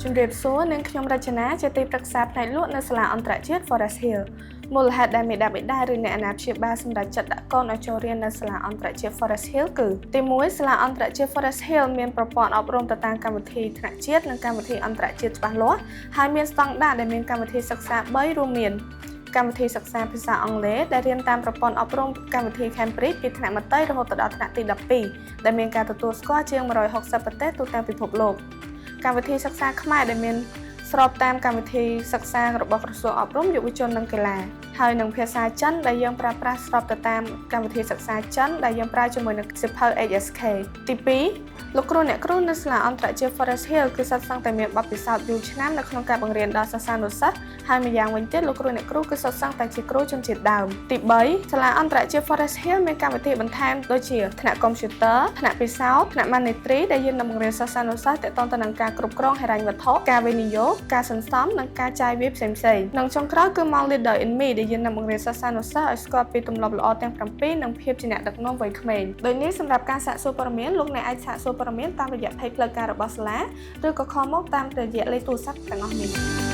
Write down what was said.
ជំរាបសួរនាងខ្ញុំរចនាជាទីប្រឹក្សាផ្នែកលក់នៅសាលាអន្តរជាតិ Forest Hill។ មូលហេតុដែលមាតាបិតាឬអ្នកអាណាព្យាបាលសម្រេចចិត្តដាក់កូនឲ្យចូលរៀននៅសាលាអន្តរជាតិ Forest Hill គឺទី1សាលាអន្តរជាតិ Forest Hill មានប្រព័ន្ធអប់រំទៅតាមកម្មវិធីថ្នាក់ជាតិនិងកម្មវិធីអន្តរជាតិច្បាស់លាស់ហើយមានស្តង់ដារដែលមានកម្មវិធីសិក្សា3រួមមានកម្មវិធីសិក្សាភាសាអង់គ្លេសដែលរៀនតាមប្រព័ន្ធអប់រំកម្មវិធី Cambridge ពីថ្នាក់មត្តេយ្យរហូតដល់ថ្នាក់ទី12ដែលមានការទទួលស្គាល់ជាង160ប្រទេសទូទាំងពិភពលោកកម្មវិធីសិក្សាខ្មែរដែលមានស្របតាមកម្មវិធីសិក្សារបស់ក្រសួងអប់រំយុវជននិងកីឡាហើយនិងភាសាចិនដែលយើងប្រើប្រាស់ស្របទៅតាមកម្មវិធីសិក្សាចិនដែលយើងប្រើជាមួយនឹងសៀវភៅ HSK។ ទី2លោកគ្រូអ្នកគ្រូនៅសាលាអន្តរជាតិ Forest Hill គឺសុទ្ធសឹងតែមានបទពិសោធន៍យូរឆ្នាំនៅក្នុងការបង្រៀនដល់សិស្សានុសិស្សហើយម្យ៉ាងវិញទៀតលោកគ្រូអ្នកគ្រូគឺសុទ្ធសឹងតែជាគ្រូជនជាតិដើមទី3សាលាអន្តរជាតិ Forest Hill មានកម្មវិធីបន្ថែមដូចជាថ្នាក់កុំព្យូទ័រថ្នាក់ពិសោធន៍ថ្នាក់ Money ដែលយើងនឹងបង្រៀនសិស្សានុសិស្សទាក់ទងទៅនឹងការគ្រប់គ្រងហិរញ្ញវត្ថុការវិនិយោគការសន្សំនិងការចាយវាយផ្សេងៗនិងចុងក្រោយគឺម៉ោង Leader in Me ដែលយើងនឹងបង្រៀនសិស្សានុសិស្សឲ្យស្គាល់ពីទម្លាប់ល្អទាំង7និងភាពជាអ្នកដឹកនាំវ័យក្មេងដោយនេះសម្រាប់ការសាកសួរព័ត៌មានលោកអ្នកអាចសាកសួរព័ត៌មានតាមរយៈ page ផ្លូវការរបស់សាលាឬក៏ call មកតាមរយៈលេខទូរស័ព្ទទាំងអស់នេះ។